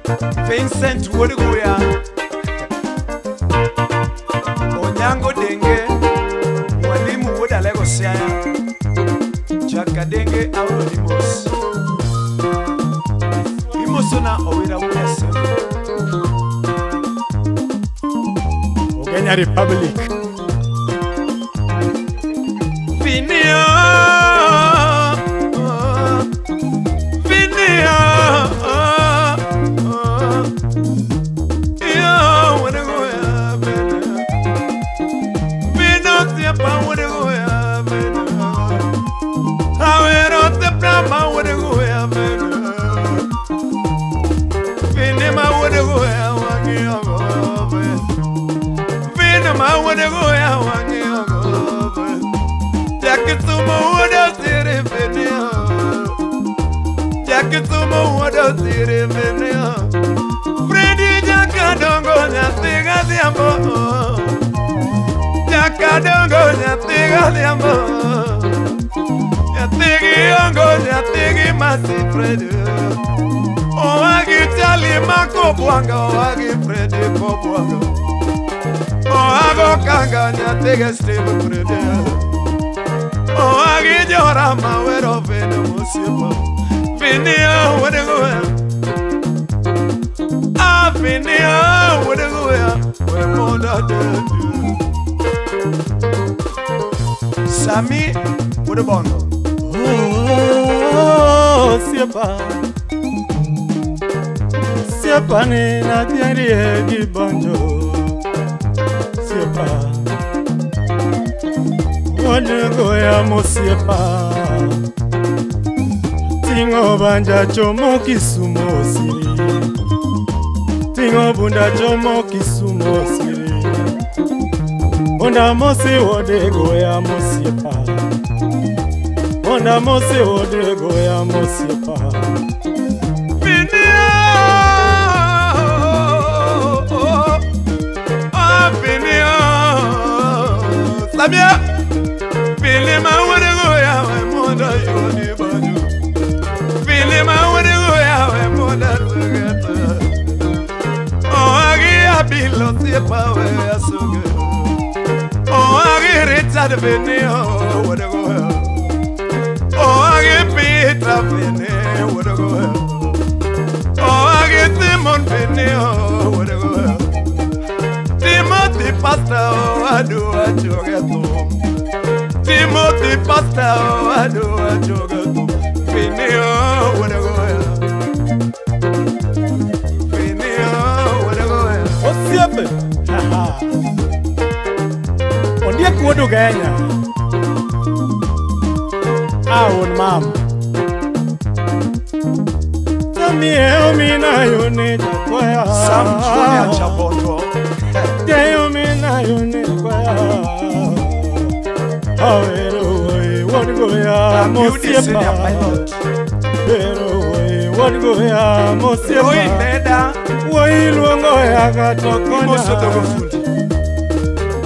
Vincent Wuodguya, Onyango Denge, Mwalimu Wuod Alego Siaya, Jakadenge Auro Limos. Imosona Owira Wuod Asembo. Kenya Republic. Finio, Finio, yo wanna go ya, Finio tiempo wanna go ya, Awero te prama wanna go ya, Finima wanna go ya, wangi ma wanna go ya wangi Jakitumo wodo siri finio, Jakitumo wodo siri finio. Freddy Jakadongo nyathi gadhiambo, Jakadongo nyathi gadhiambo, nyathi giongo nyathi gi masi Freddy. Owagi chali makobwanga, owagi Freddy kobwanga. Oago kanga nyathige Steve Freddy. Oagi jora mawero veno osiepa. Finio wuodguya, ah finio wuodguya, we mondo dedu. Sami Wuodbondo. Oh, osiepa. Osiepa ni natierie gi banjo. Osiepa, wuodgoya mosiepa. Tingo banja chomo Kisumo siri, tingo bunda chomo Kisumo siri. Bunda mosi wuodgoya mosiepa, bunda mosi wuodgoya mosiepa. Samia, Filima wuodgoya we mondo yudi baju. Filima wuodgoya we mondo tugeta. Oagi abilo siepa we asuge. Oagi Richard Finio wuodgoya. Oagi Peter Finio wuodgoya. Oagi Simon Finio wuodgoya. Timothy Pastor adua jogeto. Timothy Pastor adua jogeto. Finio wuodgoya, Finio wuodgoya. Osiepe, haha. Ondiek wuod Ugenya. Ah, wuon mama. Tamie omina yone jakwaya. Sam Junior Chabondo. Omina yone jakwaya. Awero wuodgoya mosiepa. Pero wuodgoya mosiepa. Oi neda. Woi luongo yaga to konya.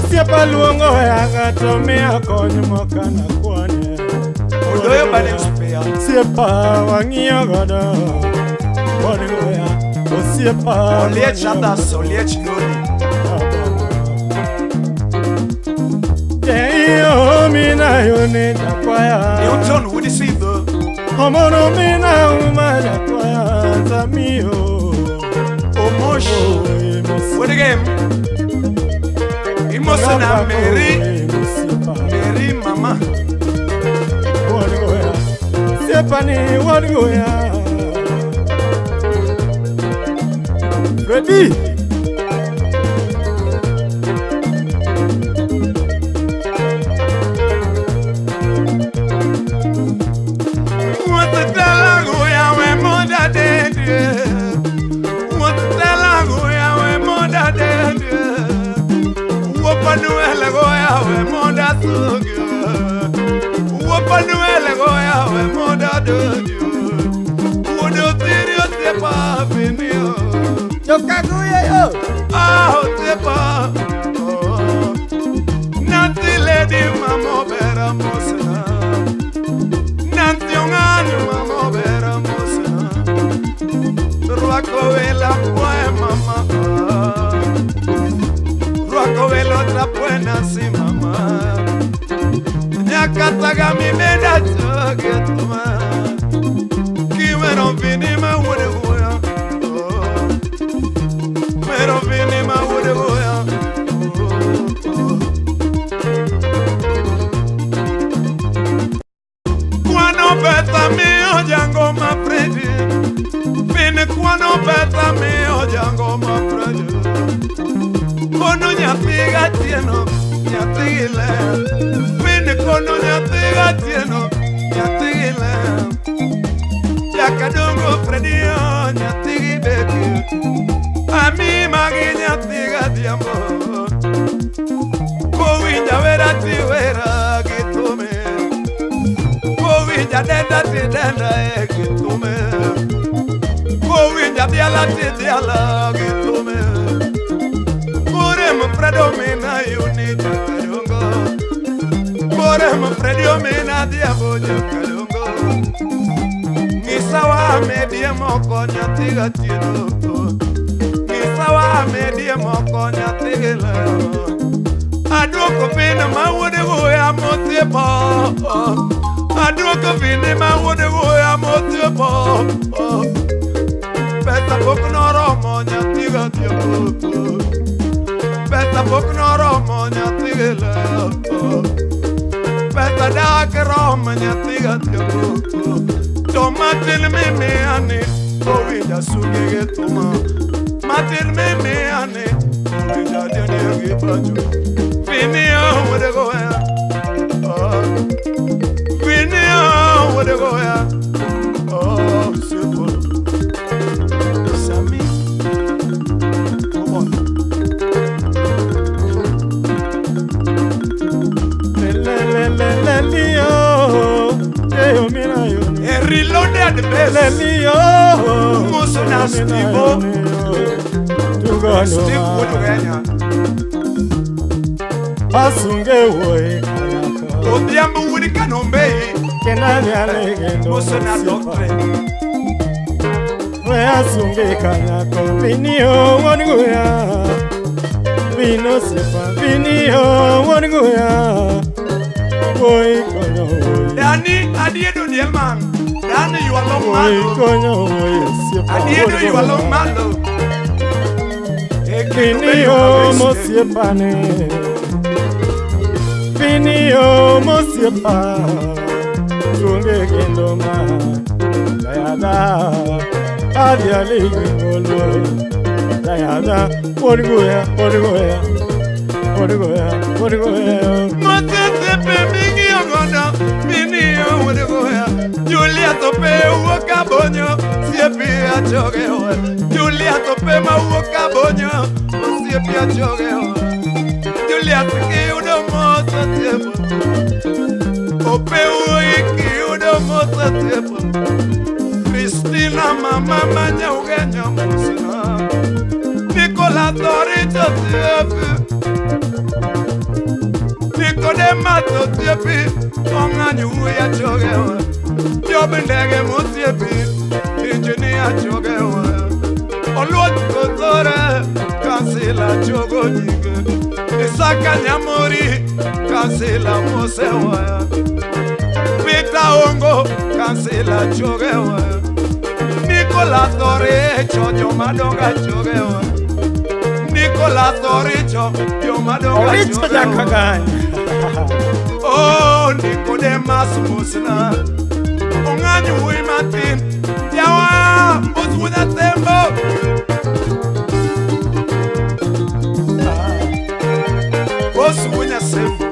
Osiepa luongo yaga to miya kony mokana kwane. Odoyo bane spea. Osiepa wang'iyo godo. Wuodgoya osiepa. Oliech others, Oliech Loli. Omina yone jakwaya. Newton Wuodisido. Omono mina uma jakwaya zamio. Omosh. Wuodgem. Imosona Mary. Mary mama. Wuodgoya. Osiepa ni wuodgoya. Ready? Nancy lady mama bera mosena. Nancy ongani mama bera mosena. Rwako wela pwe mama. Rwako welo trapwe si mama. Nyakataga mi meda choge tuma. Kimero vini ma wude goya. Mero vini ma wude goya. Kwano beta mi ojango ma predi. Vini kwano beta mi ojango ma predi. Kono nyathi gatieno nyathi le. Vini kono nyathi gatieno nyathi le. Jakadongo Fredi nyathi beki. Ami magi nyathi gadiambo. Kowinja wera ti wera gitume. Kowinja denda ti denda e gitume. Kowinja diala ti diala gitume. Korem predomina yuni jakadongo. Korem predomina diambo jakadongo. Ngisawa medie moko nyathi gatieno. Ngisawa medie moko nyathi gilero. Aduoko piny ma wuode goya mosiepo. Aduoko piny ma wuode goya mosiepo. Pesa pok noromo nyathi gatieno. Pesa pok noromo nyathi gilero. Pesa dak romo nyathi gatieno. To matin mimi ane owinja suge gi tuma. Matin mimi ane owinja dende gi pacho. Vini wuode goya. Vini wuode goya. Oh, siepo. Sami. Come on. Le le le le lio. Eyo mina yo. Reloaded best. Lelio. Musona Steve. Steve Wodogenya. Asunge woe kanaka. Odhiambo wuod Kanombe. Kenani alege Musona Doctre. We asunge kanako. Vinio wuod goya. Vino sepa. Vinio wuod goya. Woe konyo woe. Dani adiedo diel man. Dani you are long malo. Adiedo you are long malo. Vinio mosiepane. Vinio mosiepa. Tunge kendo ma. Dayada. Adiali ngolo. Dayada. Orgoya, orgoya. Orgoya, orgoya. Motete pe mingi ogoda. Vinio orgoya. Julia tope uoka bonyo. Siepi achoge oe. Julia tope ma uoka bonyo. Siepi achoge oe. Julia tiki udo mosa tiepo. Ope uiki udo mosa tiepo. Cristina mama manya ugenya musina. Nicola Torito tiepi. Nicodema to tiepi. Onganyu uya choge oe. Jobendege mosiepi. Engineer choge oe. Oluot kotore. Kansila chogo nyige. Isaka Nyamori. Kansila mose oe. Peter Ongo. Kansila choge oe. Nicola Torrecho jomadonga choge oe. Nicola Torrecho jomadonga choge oe. Oh, Nicodemas musina. Onganyu wuyi matin. Yawa mbusuna tembo. Bosunya sembo.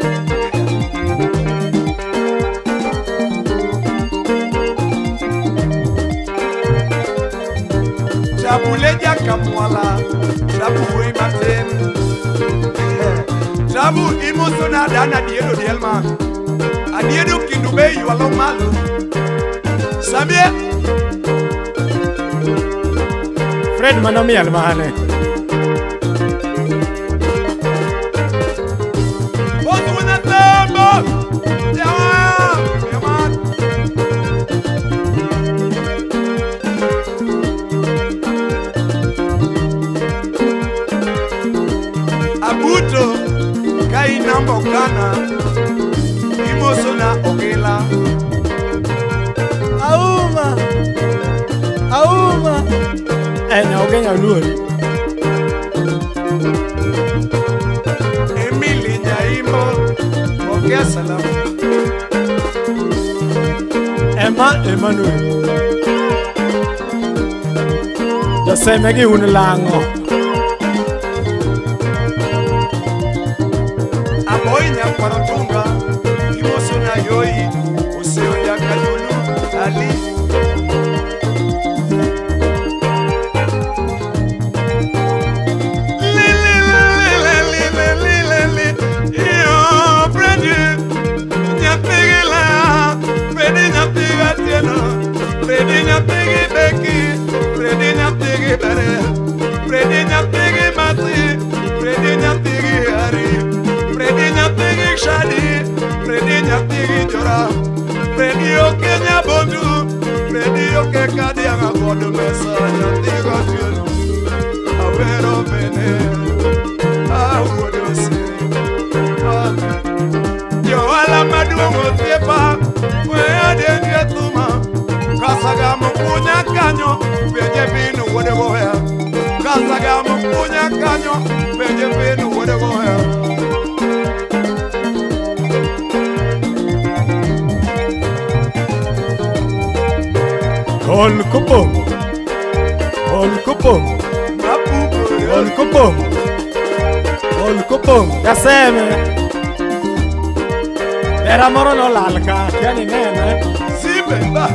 Tabule jakamwala. Tabu wuyi matin. Tabu imosona dana diedo dielma. Adiedo kindube you along malo. Samie Fred manomi almane. Bosunya tembo. Yawa yawa. Kenya oluori. Emily Nyaimbo, pokea salamu. Emma Emmanuel. Joseme gi un lang'o. Aboy Nyakwaro Tunga, Imoso na Yoi, Oseo ya Kalulu, Ali. Li li li li li li li li, yo Freddy, nyathigi la, Freddy nyathigi Atieno, Freddy nyathigi Becky, Freddy nyathigi Bere, Freddy nyathigi Mati, Freddy nyathigi Hari, Freddy nyathigi Shadi, Freddy nyathigi Jora, Freddy oke Nyabondu, Freddy oke Kadianga kod mesa nyathigi Atieno, awero bene, awuodo osiri. Johala maduong' osiepa, weya denje thuma, kasagamo kunya kanyo, penje pin wuod goya. Kasagamo kunya kanyo, penje pin wuod goya. Ol kopong'o. Ol kopong'o. Mapupore Ol kopong'o. Ol kopong'o. Jaseme. Dera moro nolal ka, akia ni nene. Simbe ba.